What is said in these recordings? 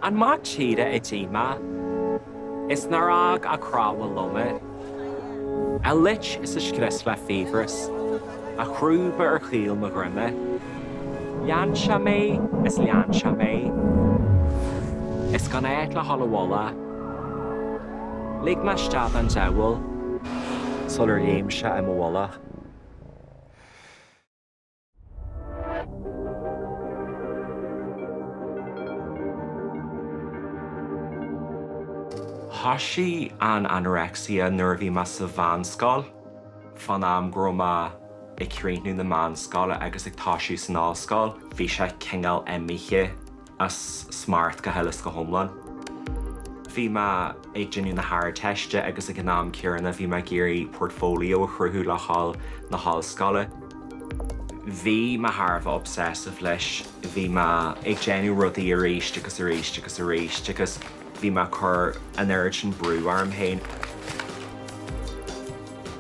An mac tíre a d'ith mé is nár fhág ach cnámha loma, a loit is a scrios le fiabhras, a chrúba ar chaol mo dhroime. Lean sé mé is lean sé mé, is gan áit le dhul i bhfolach. Lig mé isteach don diabhal sular léim sé i mo mhullach. Thoisigh an anorexia nuair a bhí mé sa mheánscoil, fán am go raibh mé ag críochnú na meánscoile agus ag toisiú san ollscoil, bhí sé cineál imithe as smacht go huile is go hiomlán. Bhí mé ag déanamh na hArdteiste agus ag an am céanna bhí mé ag iarraidh portfolio a chruthú le dhul na hollscoile. Bhí mé thar a bheith obsessive leis, bhí mé ag déanamh rudaí arís agus arís agus arís agus bhí mé ag cur an oiread sin brú orm féin.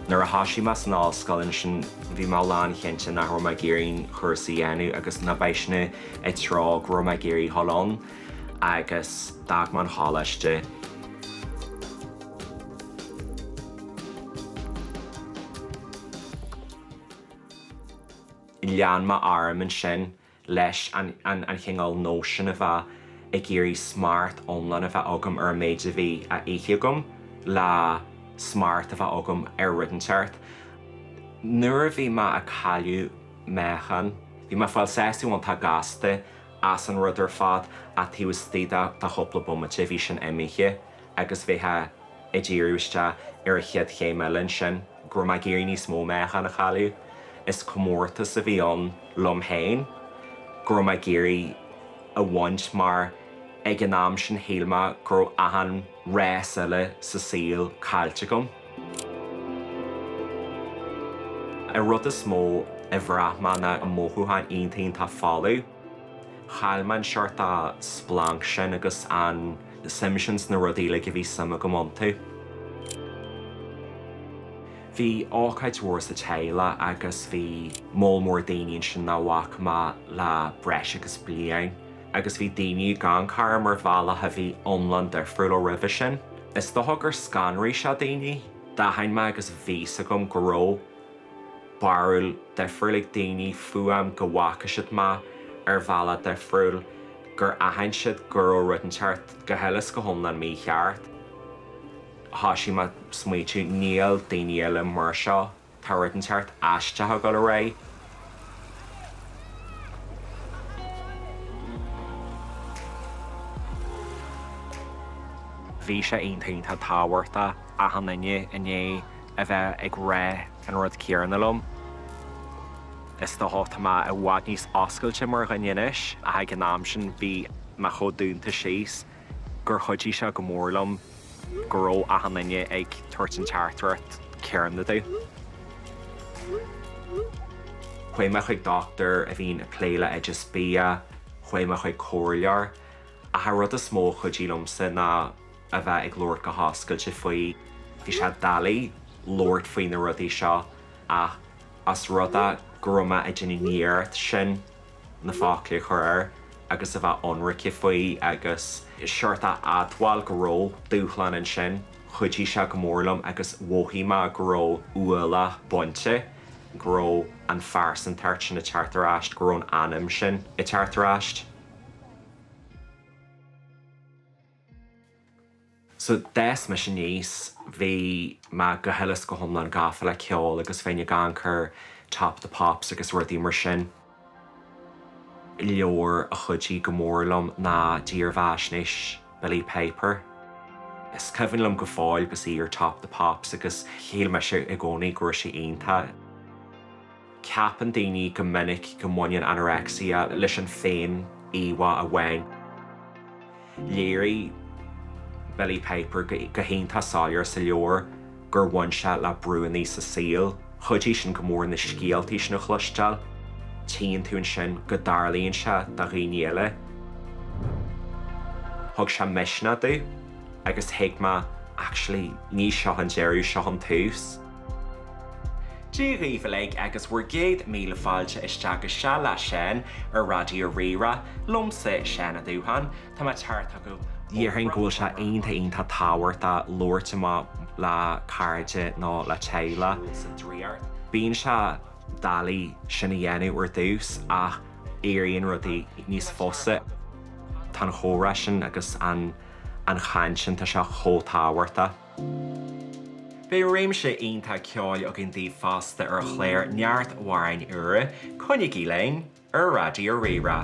Nuair a thoisigh mé san ollscoil ansin bhí mé lánchinnte nach raibh mé ag iarraidh an cúrsa a dhéanamh agus nach b'é sin an treo go raibh mé ag iarraidh dhul ann agus d'fhág mé an choláiste. Lean mé orm ansin leis an chineál nóisean a bheith ag iarraidh smacht iomlán a bheith agam ar an méid a bhí á ithe agam le smacht a bheith agam ar rud inteacht. Nuair a bhí mé ag cailleadh meáchan, bhí mé ag fáil sásamh iontach gasta as an rud ar fad ach taobh istigh de chúpla bomaite bhí sin imithe agus bheifeá ag díriú isteach ar an chéad chéim eile ansin, go raibh mé ag iarraidh níos mó meáchan a chailleadh. Is comórtas a bhí ann liom féin go raibh mé ag iarraidh a bhaint mar ag an am sin shíl mé go raibh achan rás eile sa saol caillte agam. An rud is mó a bhraith mé ná an mothúchán iontach iontach folamh. Chaill mé an seort de splanc sin agus an suim sin sna rudaí uilig a bhí suim agam iontu. Bhí ócáid mhór sa teaghlach agus bhí moll mór daoine ansin nach bhfaca mé le breis agus bliain agus bhí daoine ag amharc orm ar bhealach a bhí iomlán difriúil ó roimhe sin. Is dócha gur scanraigh sé daoine. D'aithin mé agus bhí 'fhios agam go raibh barúil difriúil ag daoine fúm, go bhfaca siad mé ar bhealach difriúil, gur aithin siad go raibh rud inteacht go huile is go hiomlán mícheart. Thoisigh mé ag smaoitiú, níl daoine eile mar seo, tá rud inteacht aisteach ag dul ar aghaidh. Bhí sé iontach iontach tábhachtach achan duine i ndiaidh a bheith ag rá an rud céanna liom. Is dócha tá mé i bhfad níos oscailte mar dhuine anois ach ag an am sin bhí mé chomh dúnta síos gur chuidigh sé go mór liom go raibh achan duine ag tabhairt an teachtaireacht céanna domh. Chuaigh mé chuig dochtúir a bhíonn ag plé le oideas bia, chuaigh mé chuig comhairleoir ach an rud is mó a chuidigh liomsa ná a bheith ag labhairt go hoscailte faoi. Bhí sé doiligh labhairt faoi na rudaí seo ach os rud é go raibh mé ag déanamh an iarracht sin na focla a chur air agus a bheith ionraice faoi agus seort a admháil go raibh dúshlán ansin, chuidigh sé go mór liom agus mhothaigh mé go raibh ualach bainte, go raibh an phearsantacht sin ag teacht ar ais, go raibh an anam sin ag teacht ar ais. So d'fhás mise aníos, bhí mé go huile is go hiomlán gafa le ceol agus bheinn ag amharc ar Top of the Pops agus rudaí mar sin. Leabhar a chuidigh go mór liom ná dírbheathaisnéis Billie Piper. Is cuimhin liom go fóill agus í ar Top of the Pops agus shíl mise i gcónaí go raibh sí iontach. Ceapann daoine go minic go mbaineann anorexia leis an féin-íomhá amháin. Léirigh Billie Piper go hiontach soiléir sa leabhar gur bhain sé le brúanna sa saol. Chuidigh sin go mór na scéaltaí sin a chloisteáil. Tchíonn tú ansin go dtarlaíonn sé do dhaoine eile. Thug sé misneach domh agus thuig mé actually ní seo an deireadh, seo an tús. Dia dhaoibh uilig agus bhur gcéad míle fáilte isteach go Seal le Seán ar Raidió Rí-Rá. Liomsa, Seán Ó Dubhchon. Tá mé ag teacht chugaibh ó. Déarfainn go bhfuil sé iontach iontach tábhachtach labhairt amach le cairde nó le teaghlach. Bíonn sé doiligh sin a dhéanamh ar dtús ach éiríonn rudaí níos fusa. Tá an chomhrá sin agus an chaint sin, tá sé chomh tábhachtach. Beidh réimse iontach ceoil againn daoibh fosta ar an chlár, neart amhráin úra. Coinnígí linn ar Raidió Rí-Rá.